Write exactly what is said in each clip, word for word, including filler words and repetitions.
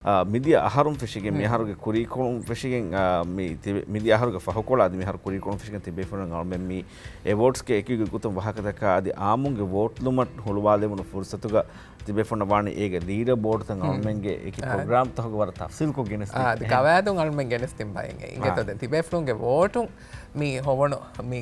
އާ، މިދިޔަ އަހަރުން ފެށިގެން މި އަހަރުގެ ކުރީކޮޅުން ފެށިގެން، އާ، މި ތިބެ-، މިދިޔަ އަހަރުގެ ފަހުކޮޅަށް އަދި މިހާރު ކުރީކޮޅުން ފެށިގެން ތިބޭފުޅުން އަޅުމެން މި އެވޯޑްސްގެ އެކި ގޮތުން ވާހަކަދައްކާ އަދި އާއްމުންގެ ވޯޓްލުމަށް ހުޅުވާލެވުނު ފުރުސަތުގަ ތިބޭފުޅުންނަށް ވާނީ އޭގެ ލީޑަރ ބޯޑުތައް އަޅުމެންގެ އެކި ޕްރޮގްރާމްތަކުގެ ވަރަށް ތަފްސީލްކޮށް ގެނެސްދޭ. އާ، އަދި އެހެން. ގަވާއިދުން އަޅުމެން ގެނެސްދިން ބައެއް. އާ. އިނގޭތޯ ދެން ތިބޭފުޅުންގެ ވޯޓުން މި ހޮވުނު މި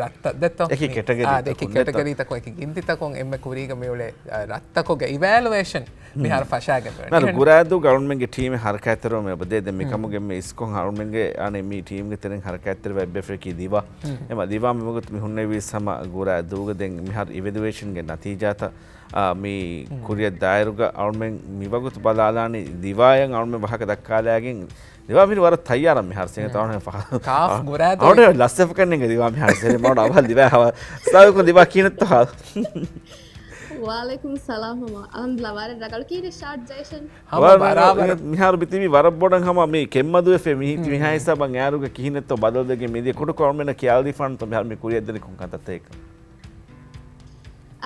ރަށްތައް ދެއްތޯ؟ އެކި މި، ކެޓަގަރީ އާ، އެކި ތަކުން ދެއްތޯ؟ ކެޓަގަރީ ތަކުން އެކި ގިންތި ތަކުން އެންމެ ކުރީގަ މިއުޅޭ، އާ، ރަށްތަކުގެ އިވެލުއޭޝަން މިހާރު ފަށާގެން މި ނަރު އެހެން. ގުރާދޫގަ އަޅުމެންގެ ޓީމެއް ހަރަކާތްތެރިވަމެ އެބަދޭ. ދެން މިކަމުގެ މި އިސްކޮށް އަޅުމެންގެ އަނެއް މި ޓީމްގެ ތެރެއިން ހަރަކާތްތެރިވާ އެއްބަފައަކީ ދިވާ. އެމަ ދިވާ މިވަގުތު މި ހުންނެވީސް ހަމަ ގުރާދޫގަ ދެން މިހާރު އިވެލުއޭޝަންގެ ނަތީޖާތައް، އާ، މި ކުރިއަށް ދާއިރުގަ އަޅުމެން މިވަގުތު ބަލާލާނީ ދިވާޔަށް އަޅުމެން ވާހަކަ ދައްކާލާގެން ދިވާ މިރި ވަރަށް ތައްޔާރަށް މިހާރު ސިނގ ތަވަނ ފަހަ. ކާފް ގުރާދޫ. އަވަޑ ލަސް އެފަކަން ނެގ ދިވާ މިހާރު ސެރި މަޑ އަވަ ދިވާ ހަވަ. ސާލުކު ދިވާ ކީނަތްތަ ހާލު. ވަޢަލައިކުމް ސަލާމް ހަމަ. އަލްހަމްދުލިއްލާ ވަރަށް ރަގަޅު ކީރި ޝާޓް ޖައިޝަން. ހަމަ ވަރަށް ބަރާބަރަށް. މިހާރު ބިތިވި ވަރަށް ބޮޑަށް ހަމަ މި ކެއްމަދުވެފެ މި ހިތި މިހާ ހިސާބަށް އައިރުގަ ކިހިނެއްތޯ ބަދަލުދެގެން މިދިޔަ ކުޑަކޮށް އަޅުމެންނަށް ކިޔާލަދީފާނަންތޯ މިހާރު މި ކުރިއަށްދެނި ކޮން ކަންތައްތަކެއް.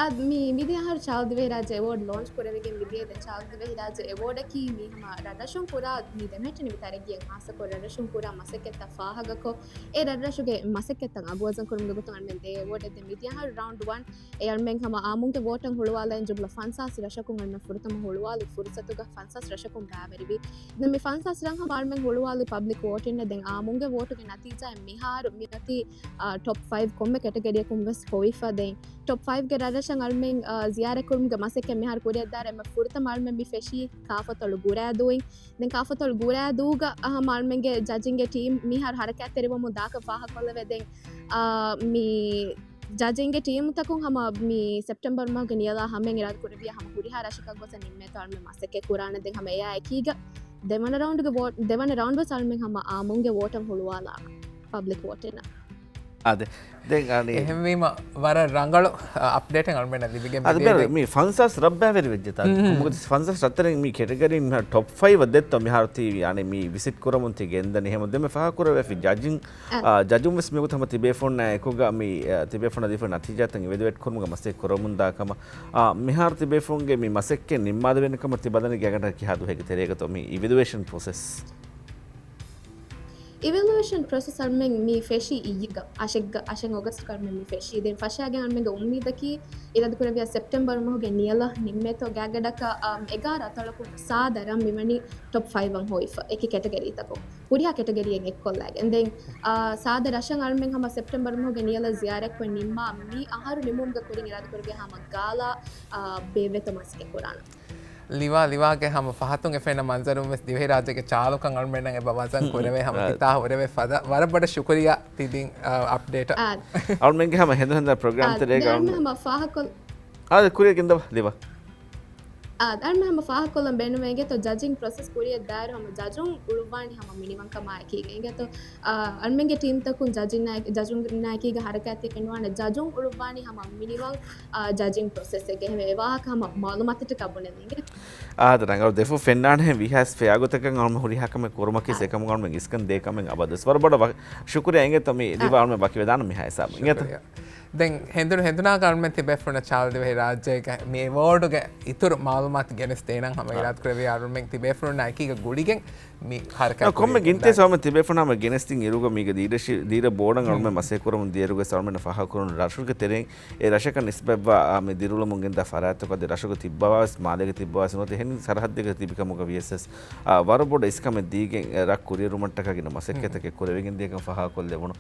އަދި މި މިދިޔަ އަހަރު ޗާލު ދިވެހިރާއްޖެ އެވޯޑް ލޯންޗް ކުރެވިގެން މިދިޔަ ދެން ޗާލު ދިވެހިރާއްޖެ އެވޯޑަކީ މި ހަމަ ރަށްރަށުން ކުރާ މި ދެމެހެއްޓެނިވި ތަރައްގީއަށް ހާއްސަކޮށް ރަށްރަށުން ކުރާ މަސައްކަތްތައް ފާހަގަކޮށް، އެ ރަށްރަށުގެ މަސައްކަތްތައް އަގުވަޒަން ކުރުމުގެ ގޮތުން އަޅުމެން ދޭ އެވޯޑެއް ދެން މިދިޔަ އަހަރު ރައުންޑް ވަން އެ އަޅުމެން ހަމަ އާއްމުންގެ ވޯޓަށް ހުޅުވާލައިން ޖުމްލަ ފަންސާސް ރަށަކުން އަޅުމެން ފުރަތަމަ ހުޅުވާލި ފުރުސަތުގަ ފަންސާސް ރަށަކުން ބައިވެރިވި. ދެން މި ފަންސާސް ރަށް ހަމަ އަޅުމެން ހުޅުވާލި ޕަބްލިކް ވޯޓިން ދެން އާއްމުންގެ ވޯޓުގެ ނަތީޖާއެއް މިހާރު މިއޮތީ، އާ، ޓޮޕް ފައިވް ކޮންމެ ކެޓަގަރީއަކުން ވެސް ހޮވިފަ ދެން ޓޮޕް ފައިވްގެ ރަށްރަށަށް އަޅުމެން، އާ، ޒިޔާރަތްކުރުމުގެ މަސައްކަތް މިހާރު ކުރިއަށްދާއިރު އެންމެ ފުރަތަމަ އަޅުމެން މި ފެށީ ކާފަތޮޅު ގުރާދޫއިން. ދެން ކާފަތޮޅު ގުރާދޫގަ ހަމަ އަޅުމެންގެ ޖަޖިންގެ ޓީމް މިހާރު ހަރަކާތްތެރިވަމުން ދާކަށް ފާހަގަކޮށްލެވޭ. ދެން، އާ، މި ޖަޖިންގެ ޓީމުތަކުން ހަމަ މި ސެޕްޓެމްބަރު މަހުގެ ނިޔަލާ ހަމައިން އިރާދަކުރެއްވިޔާ ހަމަ ހުރިހާ ރަށަކަށް ގޮސް ނިންމޭތޯ އަޅުމެން މަސައްކަތް ކުރާނެ. ދެން ހަމަ އެއާ އެކީގަ ދެވަނަ ރައުންޑްގެ ވޯޓް، ދެވަނަ ރައުންޑް ވެސް އަޅުމެން ހަމަ އާއްމުންގެ ވޯޓަށް ހުޅުވާލާނަން ޕަބްލިކް ވޯޓިން. އާދެ. ދެން އަނި އެހެންވީމަ ވަރަށް ރަނގަޅު، އަ، އަޕްޑޭޓެއް އަޅުމެންނަށް ލިބިގެން މިދިޔަ ދެން. މި ފަންސާސް ރަށް ބައިވެރި ވެއްޖެތާ. ކޮންމެ ގޮތެއް ފަންސާސް ރަށްތައް މި ކެޓަގަރީ މިހާރު ޓޮޕް ފައިވް އަށް ދެއްތޯ މިހާރު ތި އަނި މި ވިސިޓް ކުރަމުން ތި ގެންދަނީ. އެހެން ދެން މި ފާހަގަކުރެވޭ ޖަޖިން، އާ، ޖަޖުން ވެސް މިގޮތަށް ހަމަ ތިބޭފުޅުންނާ އެކުގަ މި، އާ، ތިބޭފުޅުންނަށް ދީފަ ނަތީޖާތައް އިވެލުއޭޓް ކުރުމުގެ މަސައްކަތް ކުރަމުންދާ ކަމަށް، އާ، މިހާރު ތިބޭފުޅުންގެ މި މަސައްކަތް ނިންމާލެވޭނެ ކަމަށް ތި ބަލަނީ ގާތްގަނޑަކަށް ކިހާ ދުވަހެއްގެ ތެރޭގަތޯ މި އިވެލުއޭޝަން ޕްރޮސެސް؟ އިވެލުއޭޝަން ޕްރޮސެސް އަޅުމެން މި ފެށީ އިއްޔެގަ، އަށެއްގަ، އަށެއް އޮގަސްޓްގަ އަޅުމެން މި ފެށީ. ދެން ފަށާގެން އަޅުމެންގެ އުއްމީދަކީ އިރާދަކުރެއްވިޔާ ސެޕްޓެމްބަރު މަހުގެ ނިޔަލަށް ނިންމޭތޯ ގާތްގަނޑަކަށް، އަމް، އެގާރަ އަތޮޅަކުން ސާދަ ރަށް މިވަނީ ޓޮޕް ފައިވް އަށް ހޮވިފަ އެކި ކެޓަގަރީތަކުން. ހުރިހާ ކެޓަގަރީއެއް އެއްކޮށްލާގެން. ދެން، އާ، ސާދަ ރަށަށް އަޅުމެން ހަމަ ސެޕްޓެމްބަރު މަހުގެ ނިޔަލަށް ޒިޔާރަތްކޮށް ނިންމާ މި އަހަރު ނިމުމުގެ ކުރިން އިރާދަކުރެއްވިޔާ ހަމަ ގާލާ، އާ، ބޭއްވޭތޯ މަސައްކަތް ކުރާނަން. ލިވާ، ލިވާގެ ހަމަ ފަހަތުން އެފެންނަ މަންޒަރުން ވެސް ދިވެހިރާއްޖޭގެ ޗާލުކަން އަޅުމެންނަށް އެބަ ވަޒަން ކުރެވޭ ހަމަ ކިތާ ހުރެވޭ ފަދަ ވަރަށް ބޮޑަށް ޝުކުރިއްޔާ ތި ދިން، އަ، އަޕްޑޭޓަށް. އާ. އަޅުމެންގެ ހަމަ ހެނދުން ހެނދާ ޕްރޮގްރާމް ތެރޭގަ އަޅުމެން ހަމަ ފާހަކޮށް، އާ، ކުރިއަށް ގެންދަވާ ލިވާ. އާ، އަޅުމެން ހަމަ ފާހަކޮށްލަން ބޭނުމޭ އިނގޭތޯ ޖަޖިން ޕްރޮސެސް ކުރިއަށް ދާއިރު ހަމަ ޖަޖުން އުޅުއްވާނީ ހަމަ މިނިވަންކަމާއެކީގަ އިނގޭތޯ. އާ، އަޅުމެންގެ ޓީމްތަކުން ޖަޖިންނާ-، ޖަޖުންނާއެކީގަ ހަރަކާތްތެރިވެން ނުވާނެ. ޖަޖުން އުޅުއްވާނީ ހަމަ މިނިވަން، އާ، ޖަޖިން ޕްރޮސެސްއެއްގަ. އެހެންވެ އެ ވާހަކަ ހަމަ މައުލޫމާތަށްޓަކާ ބުނެލިނގެ. އާދެ، ރަނގަޅު ދެފުށް ފެންނާނެ ވީހާވެސް ފެޔާގޮތަކަށް އަޅުމެން ހުރިހާ ކަމެއް ކުރުމަކީ އާ. އެކަމުގަ އަޅުމެން އިސްކަން ދޭ ކަމެއް އަބަދުވެސް. ވަރަށް ބޮޑަށް ވަ-، ޝުކުރިއްޔާ އިނގޭތޯ މި ލިވާ އާ. އަޅުމެން ވަކިވެދާނަން މިހާ ހިސާބުން. އިނގޭތޯ؟ ޝުކުރިއްޔާ. ދެން ހެނދުނު ހެނދުނާގަ އަޅުމެން ތިބޭފުޅުންނަށް ޗާލު ދިވެހިރާއްޖޭގެ މި އެވޯޑުގެ އިތުރު މައުލޫމާތު ގެނެސްދޭނަން ހަމަ އާ. އިރާދަކުރެއްވި އަޅުމެން ތިބޭފުޅުންނާ އެކީގަ ގުޅިގެން މި ހަރަކާތް ކޮންމެ ކުރިޔަށް ގެންދާނެ. ގިންތިއެއް ސަމަ ތިބޭފުޅުންނާ ހަމަ ގެނެސްދިން އިރުގަ މީގަ ލީޑަޝި-، ލީޑަ ބޯޑަށް ހުން. އަޅުމެން މަސައްކަތް ކުރަމުން ދިޔައިރުގަ އަޅުމެންނަށް ފާހަގަކުރުނު ރަށުގެ ތެރެއިން އެ ރަށަކަށް ނިސްބަތްވާ، އާ، މި ދިރިއުޅެމުން ގެންދާ ފަރާތްތަކު އަދި ރަށުގަ ތިއްބަވާވެސް މާލޭގަ ތިއްބަވާވެސް ނުވަތަ އެހެން ސަރަހައްދެއްގަ ތިބި ކަމުގަ ވިޔަސް، އާ، ވަރަށް ބޮޑަށް އިސްކަމެއް ދީގެން ރަށް ކުރިއެރުމަށްޓަކާ ގިނަ މަސައްކަތްތަކެއް ކުރެވިގެން ދިޔަކަން ފާހަގަކޮށްލެވުނު.